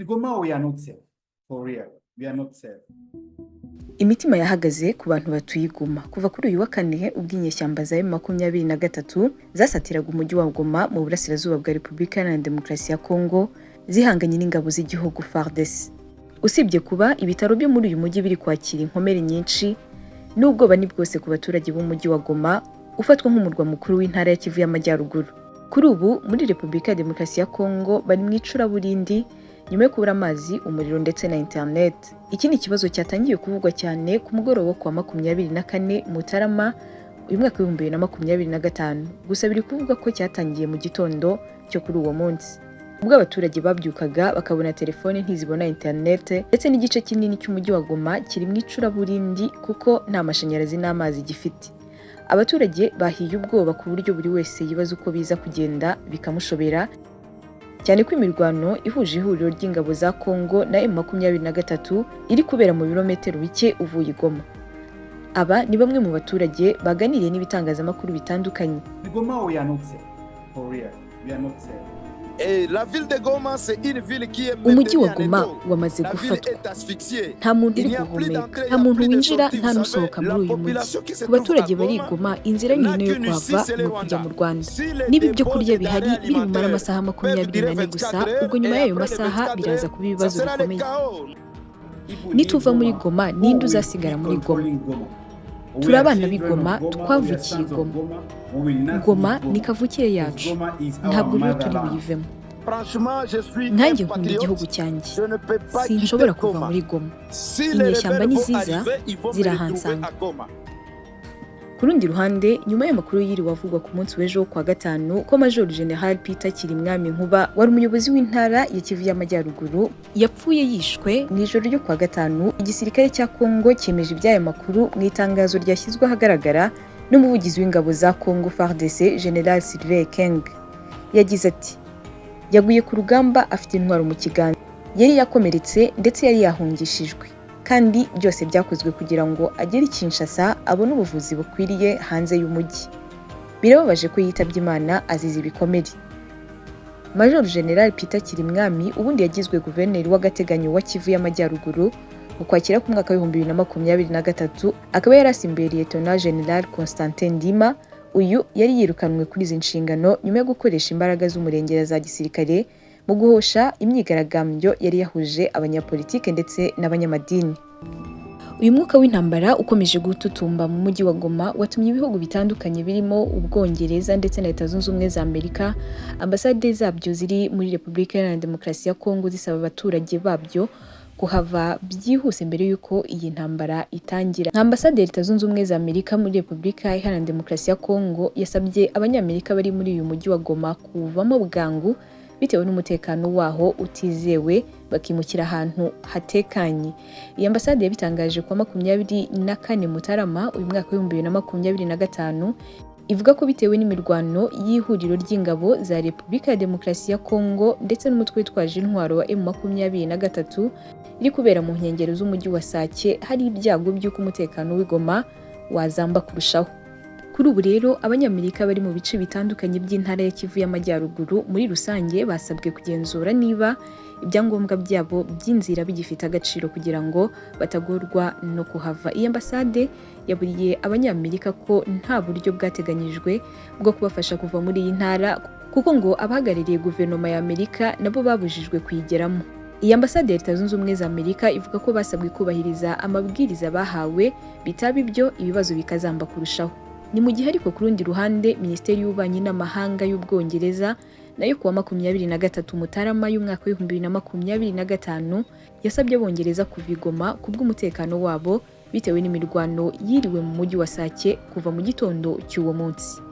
Goma, we are not safe. For real, we are not safe. Imitima yahagaze ku bantu batuye i Goma kuva kuri uyu wa kane, ubwo inyeshyamba za M23 zasatiraga umujyi wa Goma mu burasirazuba bwa Repubulika Iharanira Demokarasi ya Kongo, zihanganye n'ingabo z'igihugu FARDC. Usibye kuba ibitaro byo muri uyu mujyi biri kwakira inkomere nyinshi, n'ubwoba ni bwose ku baturage b'umujyi wa Goma ufatwa nk'umurwa mukuru w'intara ya Kivu y'Amajyaruguru. Kuri ubu muri Repubulika ya Demokarasi ya Kongo bari mu icuraburindi nyuma yo kubura amazi, umuriro ndetse na internet. Iki ni ikibazo cyatangiye kuvugwa cyane ku mugoroba wo kuwa 24 Mutarama uyu mwaka w'2025. Gusa biri kuvugwa ko cyatangiye mu gitondo cyo kuri uwo munsi, ubwo abaturage babyukaga bakabona telefone ntizibona internet, ndetse n'igice kinini cy'umujyi wa Goma kiri mu icuraburindi kuko nta mashanyarazi n'amazi gifite. Abaturage bahiye ubwoba ku buryo buri wese yibaza uko biza kugenda bikamushobera, cyane ko imirwano ihuje ihuriro ry'ingabo za Congo na M23 iri kubera mu birometero bike uvuye i Goma. Aba ni bamwe mu baturage baganiriye n'ibitangazamakuru bitandukanye. Goma, we are not safe. For real, we are not safe. Umujyi wa Goma wamaze gufatwa, nta muntu uri guhumeka, nta muntu winjira, nta n'usohoka muri uyu mujyi. Ku baturage bari i Goma, inzira nyine yo kuhava ni ukujya mu Rwanda. Niba ibyo kurya bihari biri bumare amasaha 24 gusa, ubwo nyuma y'ayo masaha biraza kuba ibibazo bikomeye. Nituva muri Goma, ninde uzasigara muri Goma? Turi abana b'i Goma, twavukiye i Goma. Goma ni kavukire yacu, ntabwo rero turi buyivemo. Nkanjye nkunda igihugu cyanjye, sinshobora kuva muri Goma. Inyeshyamba niziza zirahansanga. Ku rundi ruhande, nyuma y'amakuru yiriwe avugwa ku munsi w'ejo wo kuwa gatanu ko Major General Peter Kirimwami Nkuba, wari umuyobozi w'intara ya Kivu y'Amajyaruguru, yapfuye yishwe mu ijoro ryo kuwa gatanu, igisirikare cya Kongo cyemeje iby'aya makuru mu itangazo ryashyizwe ahagaragara n'umuvugizi w'ingabo za Kongo FARDC, General Sylvain Ekenge. Yagize ati: "Yaguye ku rugamba afite intwaro mu kiganza, yari yakomeretse ndetse yari yahungishijwe, kandi byose byakozwe kugira ngo agere i Kinshasa abone ubuvuzi bukwiriye hanze y'umujyi. Birababaje ko yitabye Imana azize ibikomere." Major General Peter Kirimwami ubundi yagizwe guverineri w'agateganyo wa Kivu y'Amajyaruguru mu Kwakira k'umwaka w'2023, akaba yari asimbuye Lieutenant General Constantin Ndima. Uyu yari yirukanwe kuri izi nshingano nyuma yo gukoresha imbaraga z'umurengera za gisirikare mu guhosha imyigaragambyo yari yahuje abanyapolitike ndetse n'abanyamadini. Uyu mwuka w'intambara ukomeje gututumba mu mujyi wa Goma watumye ibihugu bitandukanye birimo Ubwongereza ndetse na Leta Zunze Ubumwe za Amerika, ambasade zabyo ziri muri Repubulika Iharanira Demokarasi ya Kongo, zisaba abaturage babyo kuhava byihuse mbere y'uko iyi ntambara itangira. Nka ambasade ya Leta Zunze Ubumwe za Amerika muri Repubulika Iharanira Demokarasi ya Kongo yasabye Abanyamerika bari muri uyu mujyi wa Goma kuwuvamo bwangu bitewe n'umutekano waho utizewe, bakimukira ahantu hatekanye. Iyi ambasade yabitangaje kuwa 24 Mutarama uyu mwaka w'2025, ivuga ko bitewe n'imirwano y'ihuriro ry'ingabo za Repubulika ya Demokarasi ya Kongo ndetse n'umutwe witwaje intwaro wa M23 iri kubera mu nkengero z'umujyi wa Sake, hari ibyago by'uko umutekano w'i Goma wazamba kurushaho. Kuri ubu rero, Abanyamerika bari mu bice bitandukanye by'intara ya Kivu y'Amajyaruguru muri rusange basabwe kugenzura niba ibyangombwa byabo by'inzira bigifite agaciro kugira ngo batagorwa no kuhava. Iyi ambasade yaburiye Abanyamerika ko nta buryo bwateganyijwe bwo kubafasha kuva muri iyi ntara, kuko ngo abahagarariye guverinoma ya Amerika nabo babujijwe kuyigeramo. Iyi ambasade ya Leta Zunze Ubumwe za Amerika ivuga ko basabwe kubahiriza amabwiriza bahawe, bitaba ibyo ibibazo bikazamba kurushaho. Ni mu gihe ariko ku rundi ruhande, Minisiteri y'Ububanyi n'Amahanga y'Ubwongereza nayo kuwa 23 Mutarama y'umwaka w'2025 yasabye Abongereza kuva i Goma ku bw'umutekano wabo, bitewe n'imirwano yiriwe mu mujyi wa Sake kuva mu gitondo cy'uwo munsi.